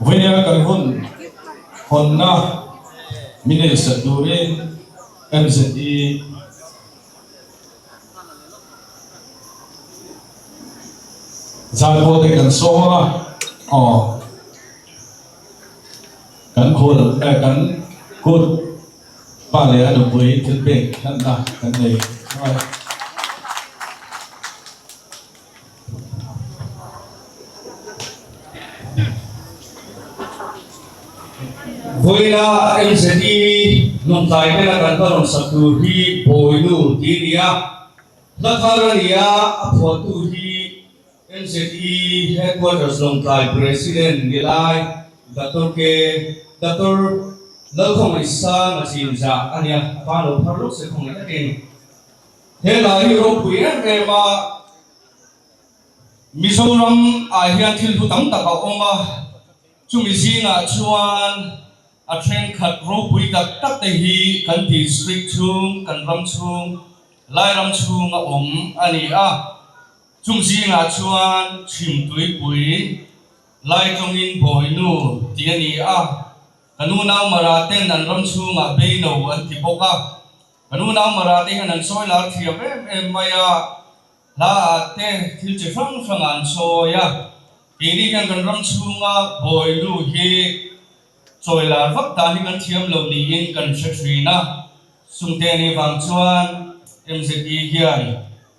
Vawinia kan hun hawnna min eisak turin MZE Zaipawl te kan sawm ang a, aw kan khul eh kan kut pa leh a nupui thil pek hlanna kan nei nuai. Vawiina MZE Lawngtlai bela kan va rawn sak tur hi Bawinu tih a ni a, hla thar a ni a, a phuahtu hi MZE Headquarters Lawngtlai President ni lai Doctor K. Doctor Lalkhawngaihsanga Chinzah a ni a, a pa lo phar lawk se khawngaih takin he hla hi ropui em em a. Mizoram ah hian thil hlu tam tak a awm a, chumi zingah chuan a thenkhat ropui tak tak te hi kan district chhung, kan ram chhung, Lairam chhung a awm a ni a. Chung zingah chuan Chhimtuipui, Laitawngin Bawinu tih a ni a, ka nunau Mara ten an ram chhungah Beino an ti bawk a, ka nunau Mara te hian an sawi lar thiam em em mai a. Hla ah te thil chi hrang hrang ah an sawi a, keini hian kan ram chhunga Bawinu hi chawi lar vak dan hi kan thiam lo niin kan hre thin a, Sungte ni vang chuan MZE hian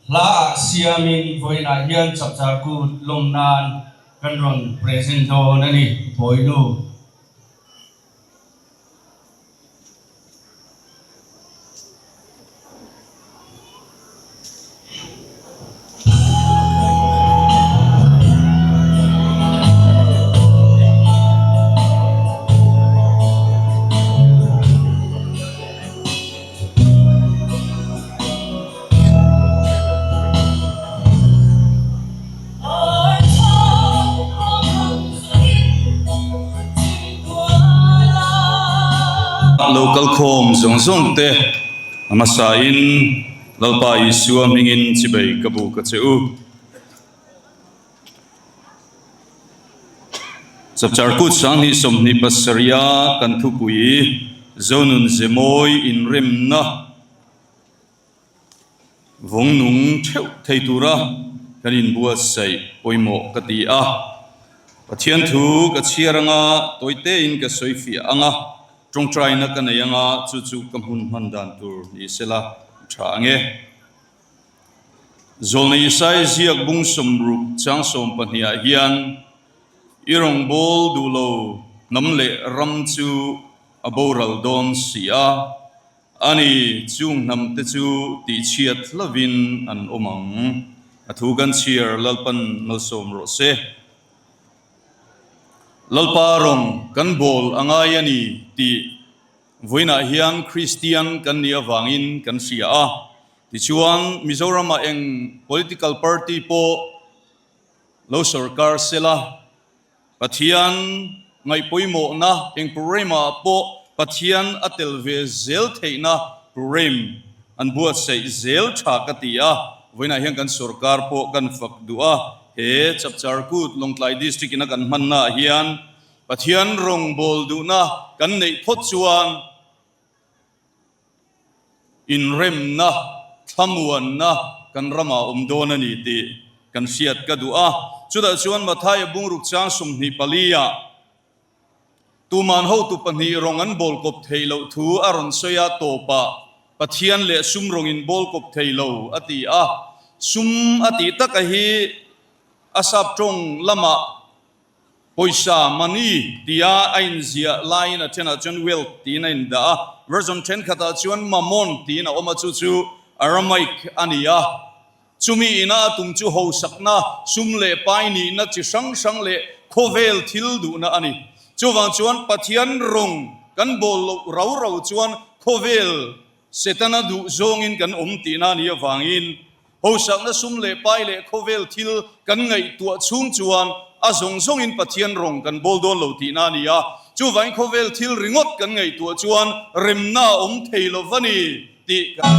hla ah siamin vawiinah hian chapchar kut lawm nan kan rawn present dawn a ni, Bawinu. Lo kal khawm zawng zawng te a hmasa in Lalpa Isua hmingin chibei ka bu ka che u. Chapchar kut 2027 a kan thupui Zonun Zemawi inremna Vawng nung theuh thei tura kan inbuatsaih pawimawh ka ti a. Pathian thu ka chhiar anga tawitein ka sawi fiah anga tawngtaina ka nei anga chu chu ka hmun hman dan tur ni sela tha ang e. Zawlna Isai ziak bung 60 chang 12 ah hian i rawngbâwl duh lo hnam leh ram chu a boral dawn si a. A ni, chung hnam te chu tihchhiat hlovin an awm ang. A thu kan chhiar Lalpan malsawm rawh se. Lalpa rawng kan bawl a ngai a ni tih vawiinah hian Kristian kan nih avangin kan hria a. Tichuan, Mizoramah eng political party pawh lo sorkar sela, Pathian ngaihpawimawhna eng programme-ah pawh Pathian a tel ve zel theihna programme an buatsaih zel tha ka ti a, vawiinah hian kan sorkar pawh kan fak duh a, he Chapchar Kut Lawngtlai District ina kan hmannaah hian Pathian rawngbâwl duhna kan neih phawt chuan Inremna, thlamuanna kan ramah awm dawn a ni tih kan hriat ka duh a. Chutah chuan Mathaia bungruk chang 24 ah tuman hotu pahnih rawng an bawl kawp theih loh thu a rawn sawi a, tawpah Pathian leh sum rawng in bawl kawp thei lo a ti a. Sum a tih taka hi a sap tawng lamah Pawisa, money, tia a inziah laiin a thenah chuan wealth tiin a indah a, version thenkhatah chuan mammon tiin a awm a, chu chu Aramaic a ni a. Chumi ina a tum chu hausakna, sum leh pai nihna chi hrang hrang leh khawvel thil duhna a ni. Chuvang chuan Pathian rawng kan bawl loh rau rau chuan khawvel Setana duh zawngin kan awm tihna a nih avangin Hausakna sum leh pai leh khawvel thil kan ngaihtuah chhung chuan a zawng zawngin Pathian rawng kan bawl dawn lo tihna a ni a, chuvangin khawvel thil ringawt kan ngaihtuah chuan remna a awm thei lo va ni tih kan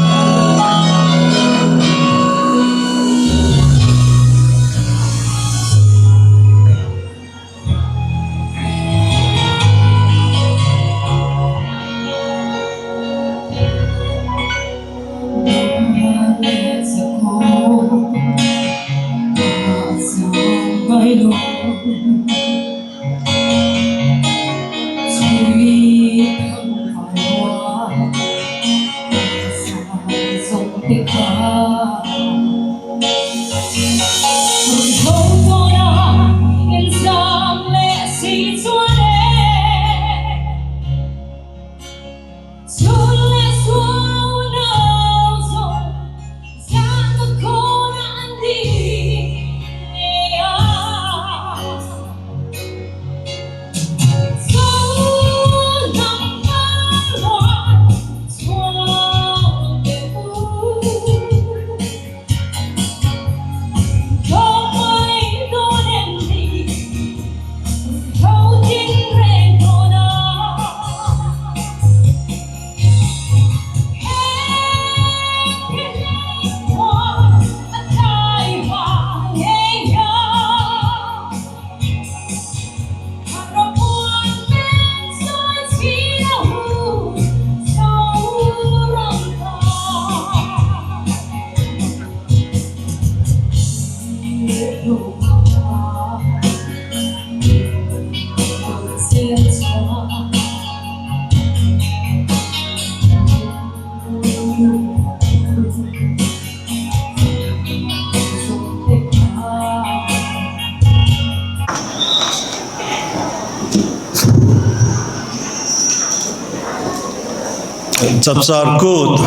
Chapchar Kut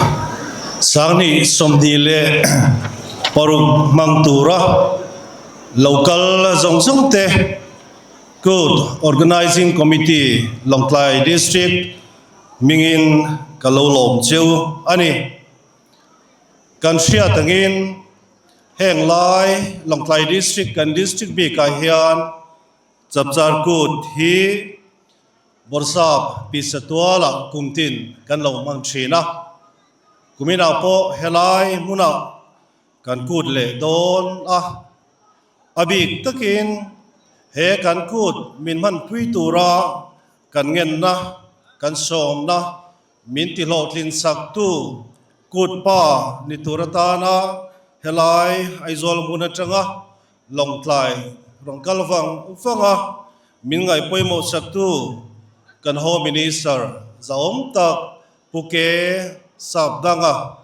2026 hmang tura local zawng zawng te Kut Organising Committee Lawngtlai District hmingin ka lo lawm cheu a ni. Kan hriat angin heng lai Lawngtlai District kan District bikah hian Chapchar Kut hi Bawrhsap Pisa tualah kum tin kan lo hmang thin a, kuminah pawh helai hmunah kan kut leh dawn a, a bik takin he kan kut min hmanpui tura kan ngenna, kan sawmna min tihlawhtlin saktu kut pa ni tur atana helai Aizawl hmun atanga Lawngtlai rawn kal vang vang a, min ngaihpawimawh saktu kan Home Minister zahawm tak Pu Ke Sapdanga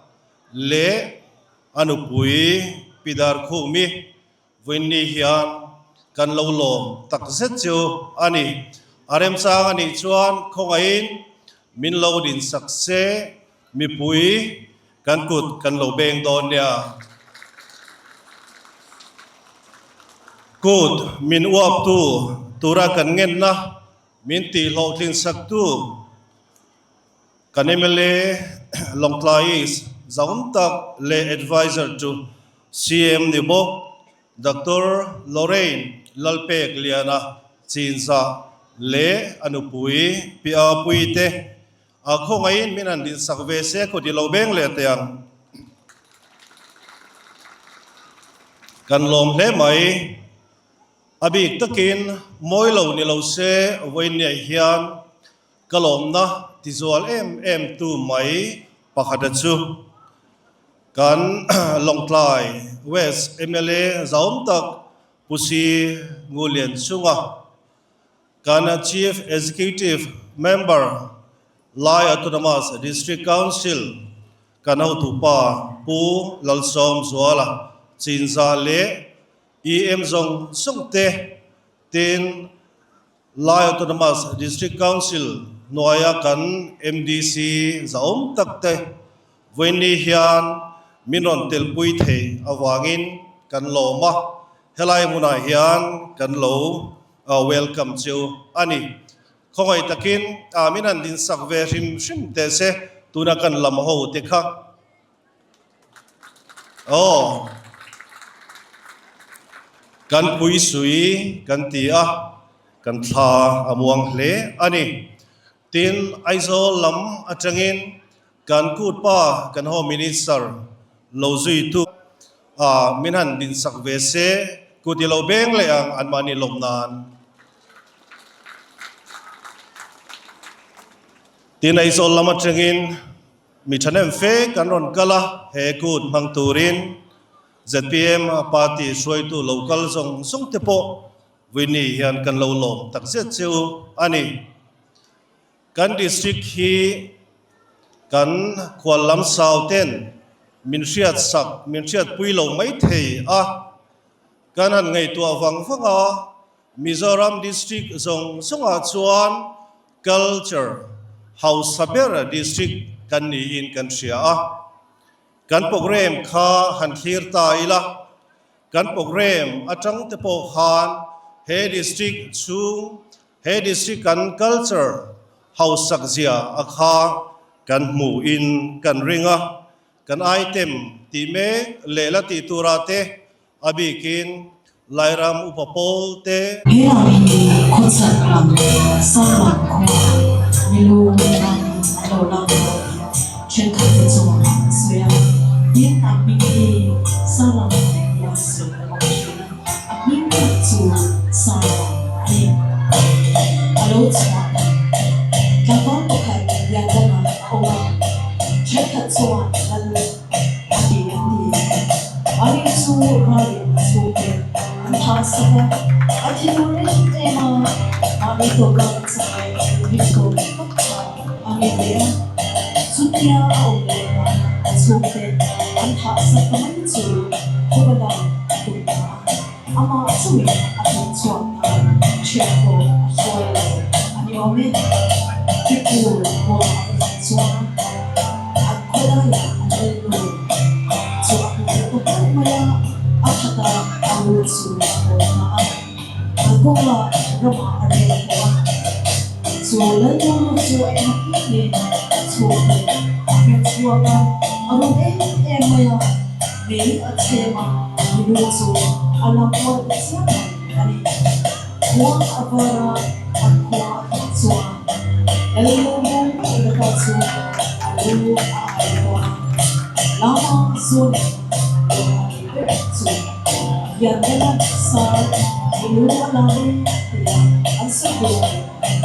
leh a nupui Pi Darkhumi vawiinni hian kan lo lawm tak zet chu a ni. A remchang a nih chuan khawngaihin min lo dinsak se mipui Kan kut kan lo beng dawn nia. Kut min uaptu tura kan ngenna min tih hlawhtlin saktu kan mla Lawngtlai East zaum tak leh Adviser chu CM ni bawk Doctor Lorraine Lalpek Liana Chinzah leh a nupui Pi Apuii te A khawngaihin min han dinsak ve se kut i lo beng leh teh ang. Kan lawm hle mai. A bik takin mawi lo ni lo se vawiinniah hian ka lawmna tizual em em tu mai pakhata chu kan Lawngtlai West mla zauhawm tak Pu Si Ngulianchunga Kan Chief Executive Member, Lai Autonomous District Council kan hotupa Pu Lalsawmzuala Chinza leh EM zawng zawng te tin Lai Autonomous District Council hnuaia kan MDC zahawm tak te vawiinni hian min rawn telpui thei avangin kan lawm a, helai hmunah hian kan lo Welcome chu a ni. Khawngaih takin min han dinsak ve hrim hrim teh se tuna kan lam ho te kha. Aw. Kan pui sui kan ti a, kan thla a muang hle a ni. Tin, Aizawl lam atangin kan kut pa kan Home Minister lo zuitu a min han dinsak ve se, kut i lo beng leh ang anmahni lawm nan. Tin, Aizawl lam atangin mi thahnem fe kan rawn kal a, he kut hmang turin zpm party hruaitu lo kal zawng zawng te pawh Vawini hian kan lo lawm takzet che u a ni. Kan district hi kan khual lam sau ten min hriat sak, min hriat pui lo mai thei a. Kan han ngaihtuah vang vang a, Mizoram district zawng zawngah chuan culture hausa ber district kan niin kan hria a. Kan programme kha han thlir ta ila. Kan programme atang te pawh khan he district chhung, he district kan culture hausak zia a kha kan hmuh in kan ring a, kan item tih mek leh la tih tura te a bikin Lairam upa pawl te. He lam hi khawchhak lam Sarang khua milu ram an lo lak tawh tih thenkhat te chuan an sawi a. Tin, a hming hi Sarang tia sawi a awm thin a, a hming tak chu Sarang a ni. A lo chhuah dan tlangval pakhat Liandanga a awm a, thenkhat chuan lal A ti an ti. Ani chu ralin a chhungte an thah sak a, a thi tur em em a, mahni tawp lak a chak leh ring tawp tak kha a ni ve a. Chutia a awm leh dan a chhungte an thah sak ta mai chu khupa dang a tum ta a, amah chungin a tih chhuak nan chhiat tawp a hruai lo. awm e. Tripur khua a va thlen chuan an khawlaiah an lalnu chu a hmu leh ta hlauh mai a, a that a, a lu chu a hawn ta a. Kalkawngah ramah a rel haw a, chu lalnu lu chu a en apiangin a chhungte a hre chhuak a, a rum em em mai a, mei a chhem a, mi lu chu a lang uar ta chiang mai a ni. Khua a var a, an khua a thlen chuan lalnu lu laka chu a lu a ai tawh a, lama zawnin lawm a nei ber chu Lianlena sar mi lu a la e tia an sawi tur a ni.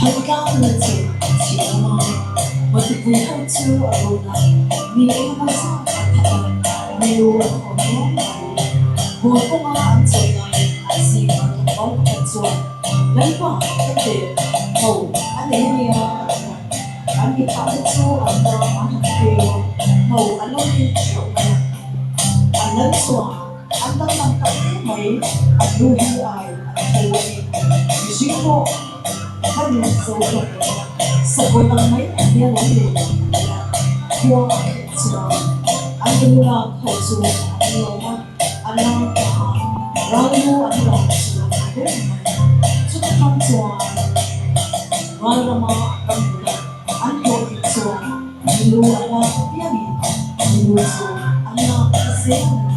Thantlang lal chu chhim lama Matupui ho chu a rawn a, mi engemaw zat an that a, milu an hawn nual mai. Bual kawnga an chawi laiin an zing an tlangval pakhat chuan Lalpa ka teh ho a nei a nia a ti a, an mipa te chu an ram an han keu a, ho an lo hlim theuh mai a, an lal chuan an danglam tak hle mai, an lu hi ai an tho a ni, mihring pawh ka ni zo hlawm lo a, sakawlh ang mai an nia lo le a ti a, khua a thlen chuan an lu lak ho chu an lawm a, a lang ta a, ral lu an lak chu a ber mai. Chuta tang chuan ral rama an ram bula an hlawhtling chuan mi lu an lak apiangin mi lu chu an lak ta zel a ni.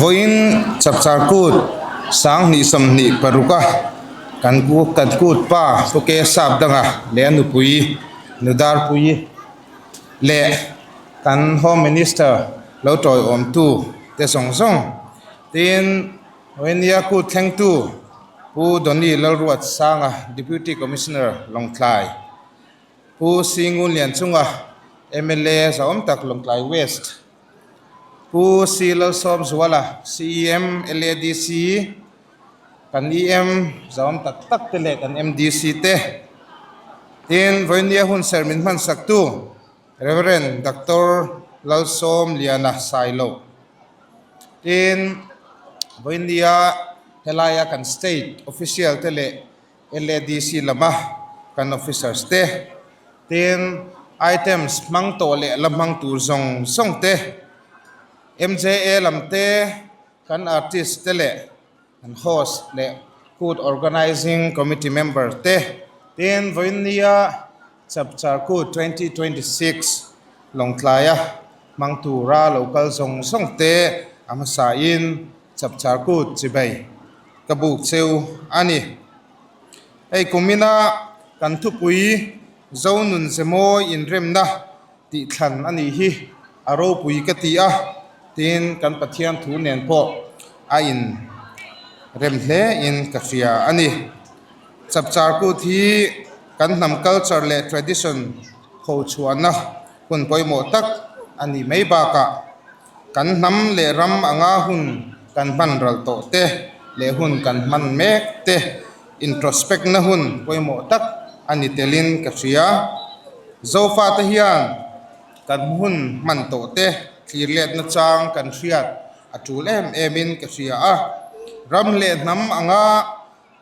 Vawiin chapchar kut 2026 a kan kan kut pa Pu Sap danga leh a nupui Nudarpui leh kan Home Minister lo tawiawmtu te zawng zawng tin Vawinia kut thlengtu Pu Donny Lalruatsanga Deputy Commissioner Lawngtlai Pu Singun Lianchunga mla zahawm tak Lawngtlai West Pu C Lalsawmzuala CEM LADC Kan EM zahawm tak tak te leh kan MDC te tin vawinia hun serh min hmansaktu Rev. Doctor Lalsawmliana Sailo tin vawinia. Helaia kan state official te leh LADC lama kan officers te, tin items hmang tawh leh la hmang tur zawng zawng te, MJA lam te, kan artist te leh kan host leh Kut Organizing Committee member te, tin vawiinnia Chapchar Kut 2026 Lawngtlaia hmang tura lo kal zawng zawng te a hmasain Chapchar Kut chibai ka buk cheu a ni. Hei kumina kan thupui Zonun Zemawi inremna tih thlan a nih hi a ropui ka ti a, tin kan Pathian thu nen pawh a in rem hle in ka hria a ni. Chapchar kut hi kan hnam culture leh tradition ho chhuahna hun pawimawh tak a nih mai bakah kan hnam leh ram anga hun kan hman ral tawh te leh hun kan hman mek te introspect na hun pawimawh tak a ni telin ka hria. Zofate hian kan hun hman tawh te thlir letna chang kan hriat a tul em em in ka hria a, ram leh hnam anga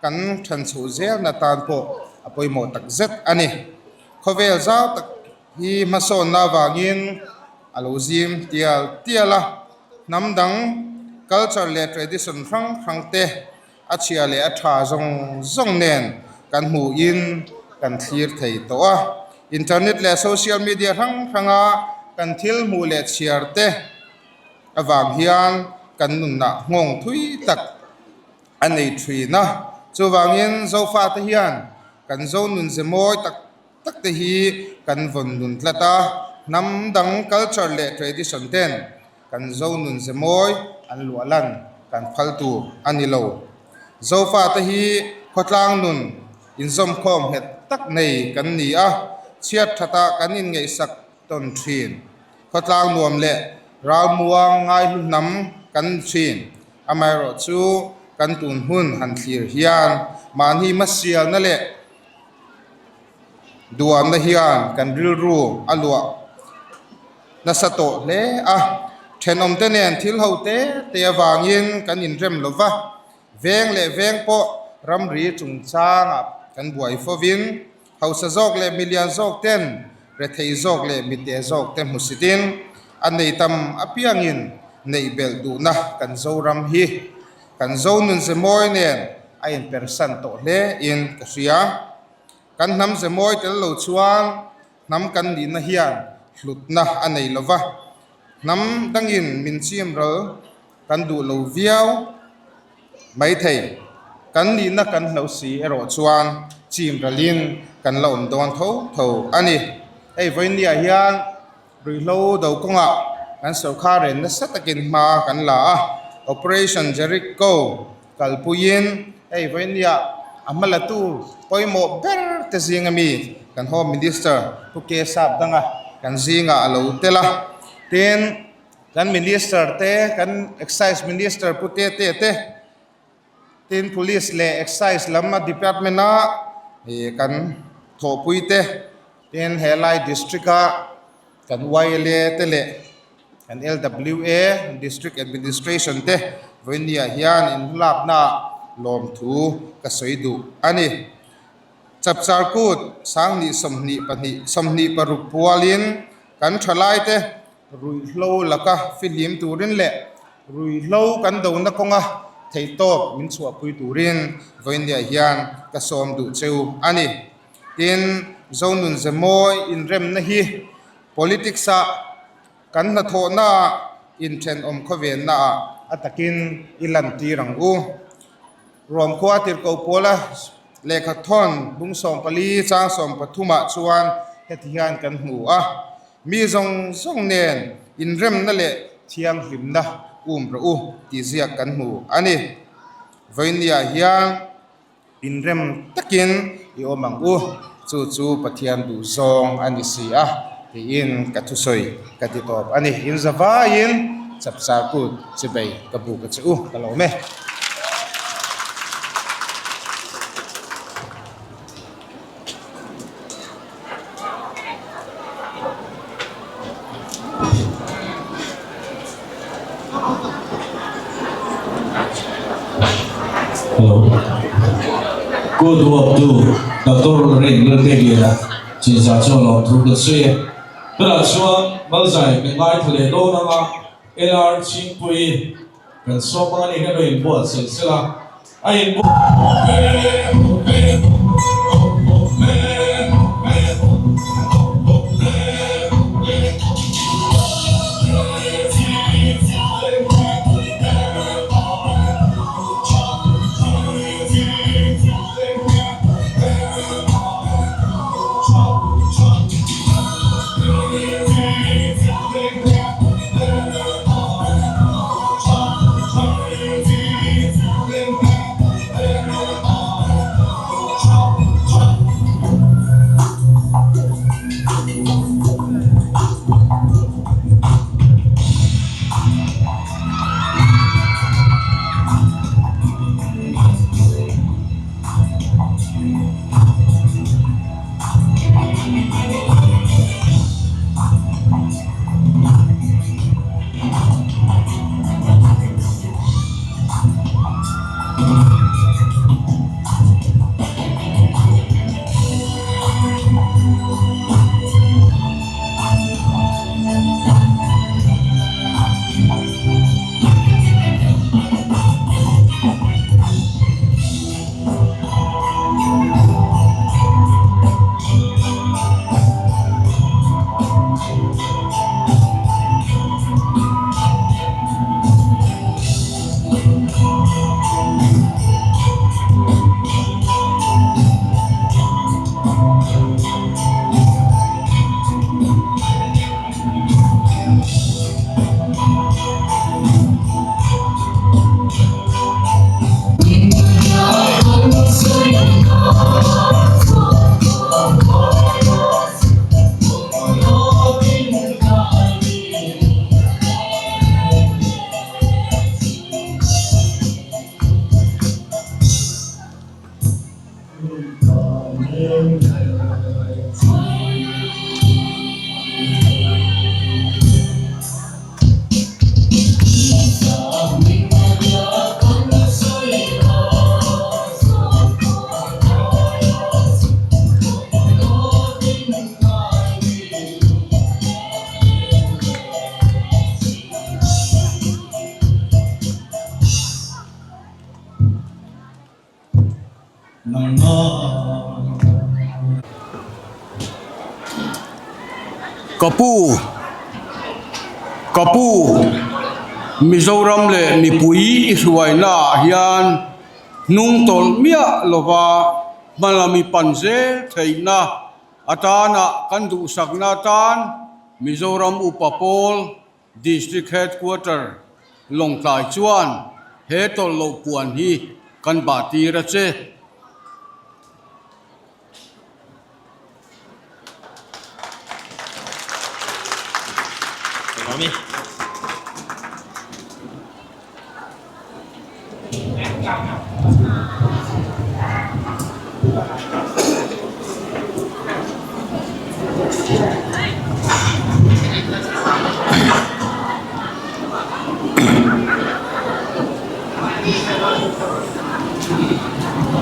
kan than chhoh zelna tan pawh a pawimawh tak zet a ni. Khawvel zau tak hi hmasawnna avangin a lo zim tial tial a, hnam dang culture leh tradition hrang hrang te A chhia leh a tha zawng zawng nen kan hmuhin kan thlir thei tawh a. Internet leh social media hrang hranga kan thil hmuh leh chhiar te avang hian kan nunah nghawng thui tak a nei thin a. Chuvangin Zofate hian kan Zonun ze mawi tak tak te hi kan vawn nun tlat a. Hnam dang culture leh tradition ten Kan Zo nun ze mawi an luah lan kan phal tur a ni lo. Zofate hi khawtlang nun inzawmkhawm nghet tak nei kan ni a, chhiat thatah kan inngaihsak tawn thin. Khawtlang nuam leh ralmuang ngaihlu hnam kan ni thin. Amaherawh chu kan tun hun han thlir hian mahni hmasialna leh Duamna hian kan rilru a luah nasa tawh hle a, thenawmte nen thil ho te te avangin kan inrem lo va, veng leh veng pawh ramri chungchangah kan buai fovin hausa zawk leh milian zawk ten rethei zawk leh mite zawk te hmusitin a nei tam apiangin neih belh duhna kan Zoram hi kan Zonun ze mawi nen a inpersan tawh hle in ka hria. Kan hnam ze mawi tel lo chuan hnam kan nihna hian hlutna a nei lo va, hnam dangin min chim ral kan duh lo viau mai thei. Kan nihna kan hlo si erawh chuan chim ralin kan la awm dawn tho tho a ni. Hei vawinia hian ruihhlo do kawngah kan sorkar en nasa takin hma kan la a, Operation Jericho Kalpuiin hei vawinia a hmalatu pawimawh ber te zinga mi kan Home Minister Pu K Sapdanga kan zingah a lo tel a. Tin, kan Minister te, kan Excise Minister Pu Tete te, tin Police leh Excise lam a department a kan thawhpui te, tin helai district a kan YLA te leh kan LWA District Administration te vawinia hian inhlakna lawmthu ka sawi duh a ni. Chapchar kut 20 22 26 pualin kan thalaite ruihhlo laka fihlim turin leh ruihhlo kan dona kawnga theihtawp min chhuahpui turin vawinia hian ka sawm duh cheu a ni. Tin, Zonun ze mawi inremna hi politics-ah kan hnathawhnaah inthenawm khawvennaah a takin i lantir ang u. Ruamkhua Tirhkoh Pawla lehkha thawn bung 14 chang 13 ah chuan heti hian kan hmu a, Mi zawng zawng nen inremna leh thianghlimna um rawh u tih ziak kan hmu a ni. Vawinia hian. Inrem takin i awm ang u, chu chu Pathian duh zawng a ni si a, tiin ka thusawi ka ti tawp a ni. In zavaiin chapchar kut chibei ka buk a che u, ka lawm e. Hello. Good work tu Doctor Lorraine Laltegliana chinzah chuan lawmthu kan sawi e. Tunah chuan Malzai kan ngaithla leh dawn anga LR Chhingpui kan sawm anga ni hian lo inbuatsaih sela a inbuatsaih Ka pu, ka pu, Mizoram leh mipui i hruaina ah hian hnung tawlh miah lova hmalami pan zel theihna atana kan duhsakna atan Mizoram Upa Pawl District Headquarter Lawngtlai chuan he tawlh loh puan hi kan bah tir a che.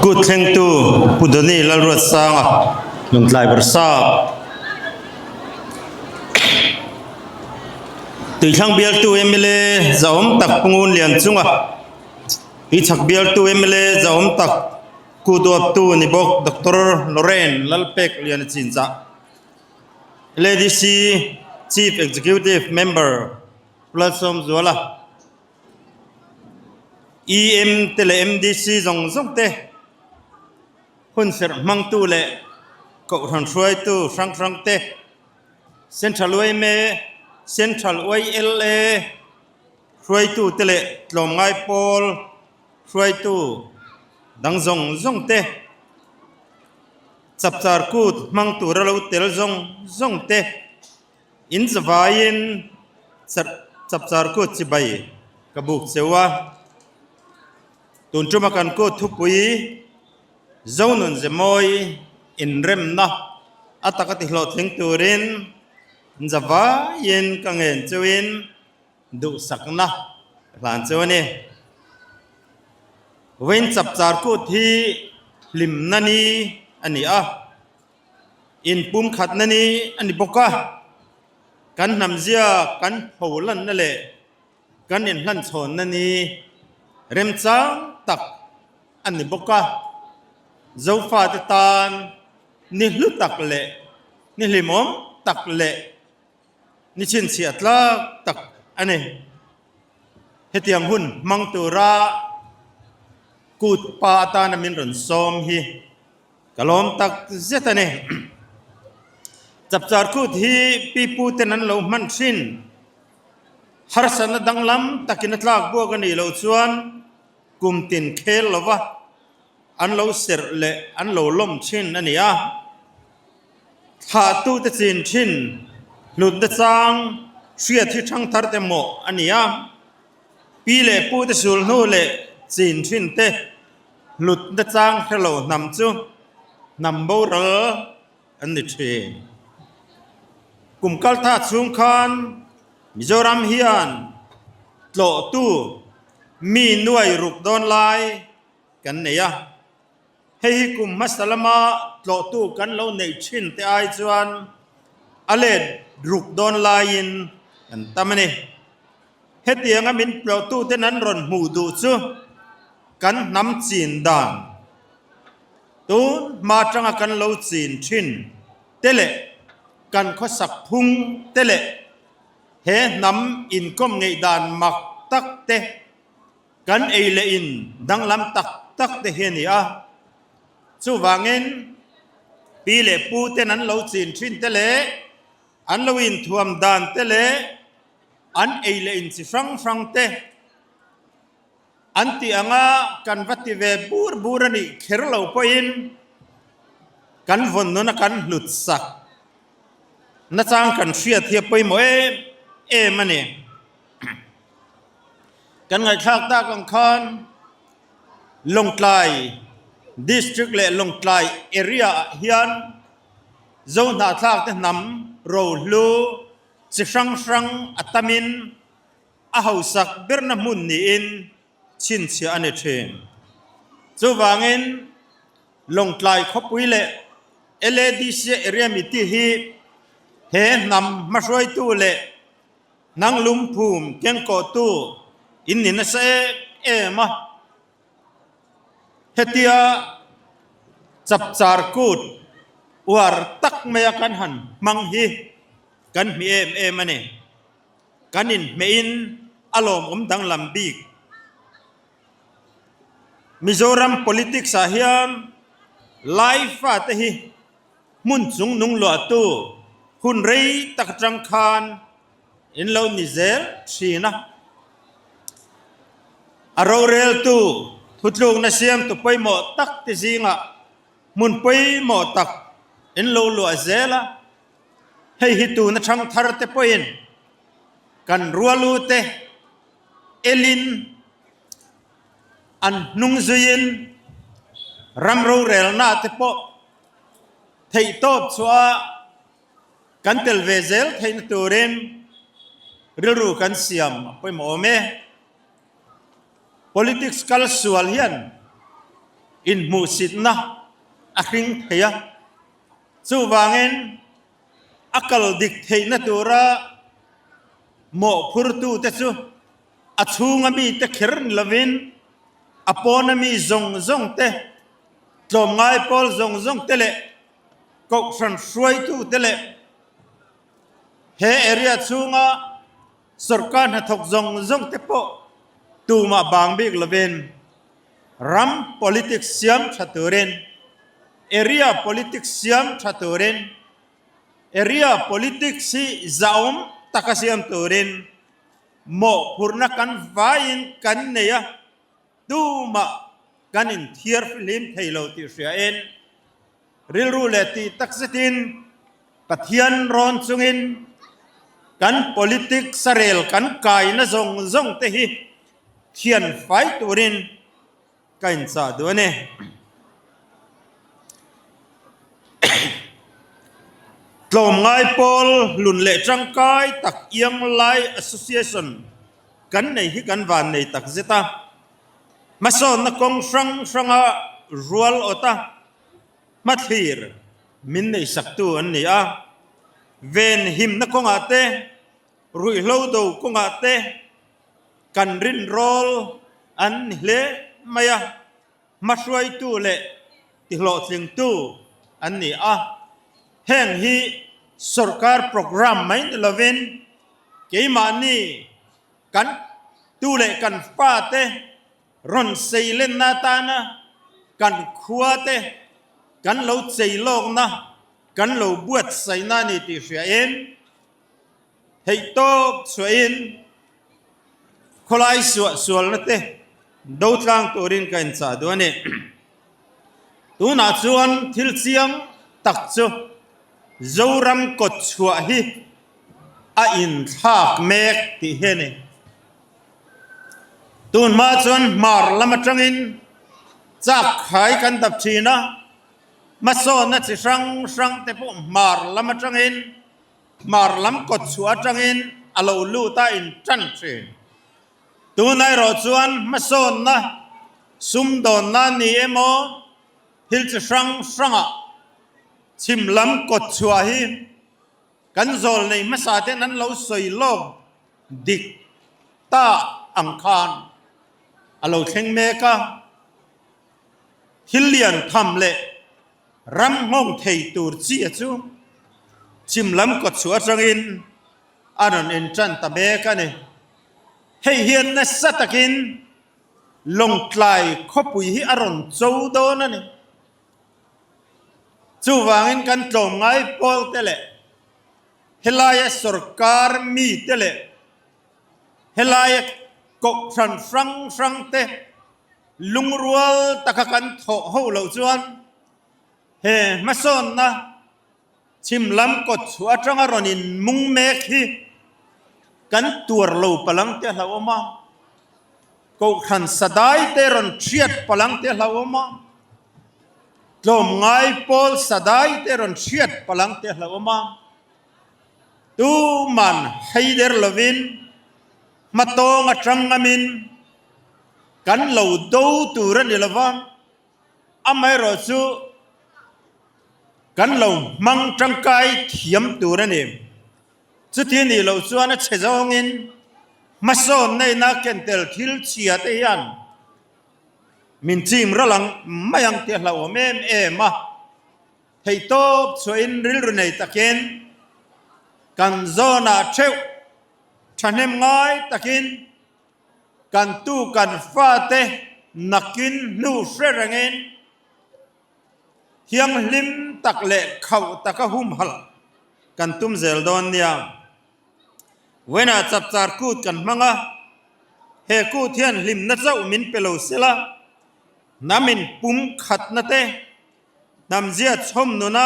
Kut thlengtu Pu Donny Lalruatsanga Lawngtlai Bawrhsap Tuithlang bialtu mla zahawm tak Pu Ngun Lian chunga Tuichhak bialtu mla zahawm tak Ku duaptu ni bawk Doctor Lorraine Lalpek Liana Chinzah LADC Chief Executive Member Pu Lalsawmzuala EM te leh MDC zawng zawng te hunserh hmangtu leh Kohhran hruaitu hrang hrang te Central yma, Central YLA hruaitu te leh tlawmngai pawl hruaitu dang zawng zawng te, chapchar kut hmang tura lo tel zawng zawng te in zavaiin chapchar kut chibai ka buk cheu a. Tun tuma kan kut thupui Zonun Zemawi inremna a taka tihlawhtling turin zavaiin ka ngen cheuin duhsakna ka hlan cheu a ni. Vawiin chapchar kut hi hlimna ni a ni a, inpumkhatna ni a ni bawk a, kan hnamzia kan pholanna leh kan inhlanchhawnna ni remchang tak a ni bawk a, Zofate tan ni hlu tak leh ni hlimawm tak leh ni chhinchhiah tlak tak a ni. Hetiang hun hmang tura kut pa atana min rawn sawm hi ka lawm tak zet a ni. Chapchar kut hi pipu ten an lo hman thin. Harsatna danglam takin a tlak buak a nih loh chuan kum tin khel lova an lo serh leh an lo lawm thin a ni a. Thlahtute chin thin hlutna chang hriat hi thangthar te mawh a ni a, pi leh pu te sul hnu leh chin thin te hlutna chang hre lo hnam chu hnam boral an ni thin. Kum kaltha chhung khan Mizoram hian tlawhtu mi nuai ruk dawn lai kan nei a. Hei hi kum hmasa lama tlawhtu kan lo neih thin te ai chuan a let ruk dawn laiin kan tam a ni. Hetianga min tlawhtu ten an rawn hmuh duh chu kan hnam chin dan tun hma atanga kan lo chin thin te leh kan khawsak phung te leh he hnam inkawm ngeih dan mak tak te Kan ei leh in danglam tak tak te hi a ni a, chuvangin pi leh pu ten an lo chin thin te leh an lo inthuam dan te leh an ei leh in chi hrang hrang te an tih anga kan va ti ve bur bur a nih kher lo pawhin kan vawn nuna kan hlut sak nachang kan hriat hi a pawimawh em em a ni. Kan ngaihthlak tak ang khan Lawngtlai District leh Lawngtlai Area ah hian Zohnahthlak te hnam rohlu chi hrang hrang a tamin a hausak berna hmun niin chhinchhiah a ni thin. Chuvangin Lawngtlai khawpui leh LADC Area Miti hi he hnam hmahruaitu leh Nang lungphum kengkawhtu in ni nasa em em a, hetia chapchar kut uar tak maia kan han hmang hi kan hmi em em a ni. Kan inhmehin a lawmawm danglam bik. Mizoram politics ah hian Lai fate hi Hmun chung nung luahtu hun rei tak atang khan in lo ni zel thin a. A roreltu thutlukna siamtu pawimawh tak te zingah hmun pawimawh tak in lo luah zel a. Hei hi tuna thangthar te pawhin kan rualute elin an hnung zuiin ram rorelna te pawh Theihtawp chhuah kan tel ve zel theihna turin rilru kan siam a pawimawh awm e. Politics kal sual hian inhmuhsitna a hring thei a, chuvangin a kal dik theihna tura mawhphurtute chu a chhunga mite kher ni lovin a pawna mi zawng zawng te Tlawmngai pawl zawng zawng te leh Kohhran hruaitu te leh he area chhunga sawrkar hnathawk zawng zawng te pawh tumah bang bik lovin ram politics siam tha turin, area politics siam tha turin, area politics hi zahawm taka siam turin mawhphurhna kan vaiin kan nei a. Tumah kan inthiar fihlim thei lo tih hriain rilru leh tih tak zetin Pathian rawn chungin kan politics a rel kan kaina zawng zawng te hi thian fai turin ka inchah duh a ni. Tlawmngai pawl hlun leh tangkai tak Ianglai Association kan nei hi kan van nei tak zet a. Hmasawnna kawng hrang hranga rual awt a, hmathlir min neihsaktu an ni a. Venhimna kawngah te, ruihhlo do kawngah te kan rinrawl an ni hle mai a, hmahruaitu leh tihlawhtlingtu an ni a. Heng hi sorkar programme mai ni lovin keimahni Kan tu leh kan fate rawn sei lenna atana kan khuate kan lo chei lawkna, kan lo buatsaihna a ni tih hriain theihtawp chhuahin khawlai suah sualna te do tlang turin ka inchah duh a ni. Tunah chuan thil chiang tak chu Zoram kawtchhuah hi a inthlak mek tih hi a ni. Tun hma chuan hmar lam atangin chak khai kan dap thin a, hmasawnna chi hrang hrang te pawh hmar lam atangin, hmar lam kawt chhuah atangin a lo lut a intan thin. Tun erawh chuan hmasawnna sumdawnna ni emaw thil chi hrang hrangah chhim lam kawt chhuah hi Kan zawl nei hmasa ten an lo sawi lawk dik ta ang khan a lo thleng mek a, thil lian tham leh ram nghawng thei tur chi a chu chim lam kawt chhuah atangin a rawn intan ta mek a ni. Hei hian nasa takin Lawngtlai khawpui hi a rawn cho dawn a ni. Chuvangin kan tlawmngai pawl te leh helaia sorkar mi te leh helaia kohhran hrang hrang te lungrual taka kan thawh ho loh chuan he hmasawnna chhim lam kawt chhuah atanga rawn in mung mek hi kan tuar lo palang te a hlauhawm a, kohhran sadai te rawn hriat palang te a hlauhawm a. Tlawmngai pawl sadai te rawn hriat palang te hlauhawm a, tuman hei der lovin hmatawng atang ngamin kan lo do tur a ni lova, amaherawh chu kan lo hmang tangkai thiam tur a ni. Chuti nih loh chuan a chhe zawngin hmasawn neihna ken tel thil chhia te hian Min chim ral ang mai ang tih a hlauhawm em em a, theihtawp chhuahin rilru nei takin kan zawnah theuh thahnem ngai takin kan tu kan fate nakin hnu hre rengin thianghlim tak leh khauh taka humhalh kan tum zel dawn nia. Vawiinah chapchar kut kan hmang a, he kut hian hlimna chauh min pe lo sela, hnam in pum khatna te, hnam zia chhawm nuna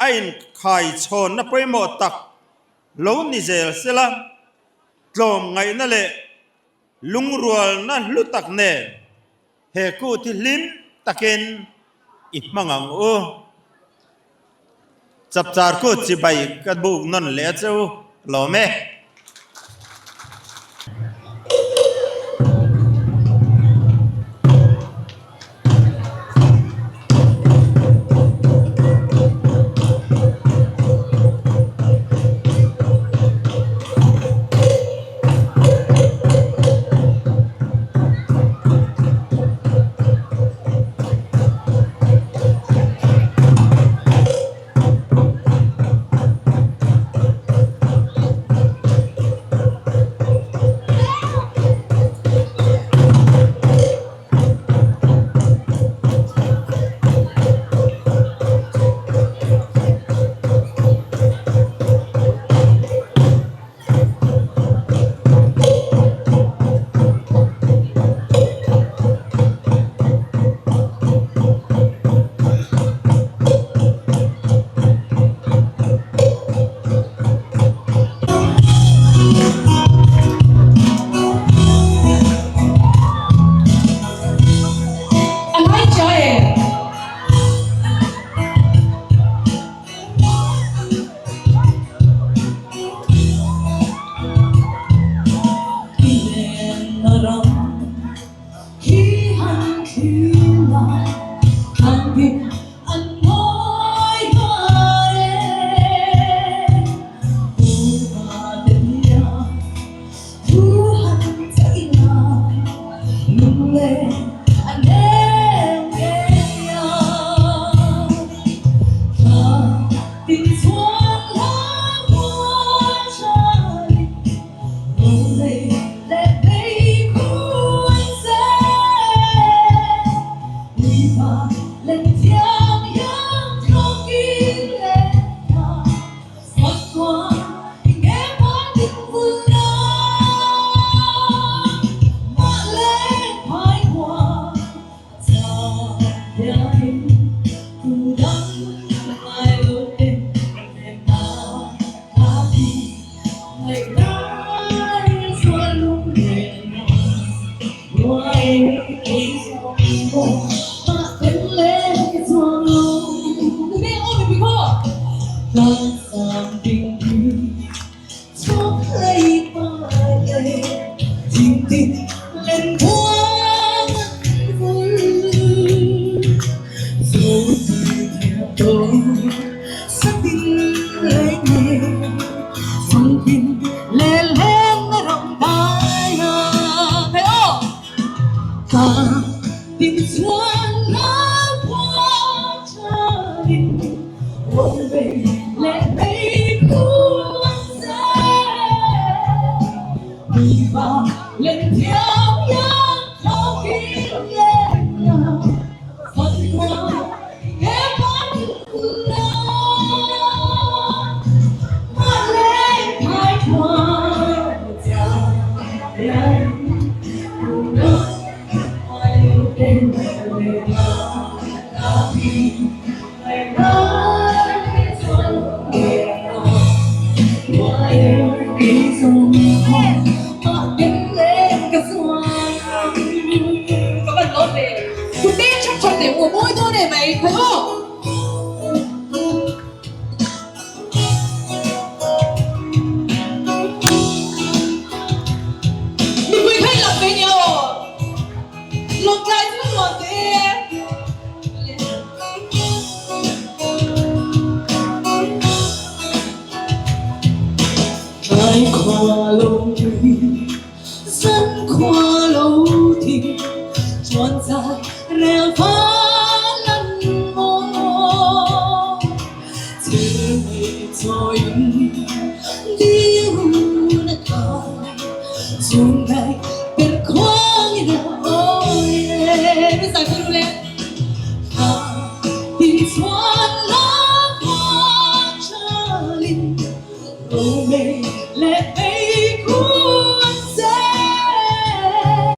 a inkhai chhawnna pawimawh tak lo ni zel sela, tlawm ngaihna leh lungrualna hlu tak nen He kut hi hlim takin i hmang ang u. Chapchar kut chibai ka buk nawn leh a che u, lawm e.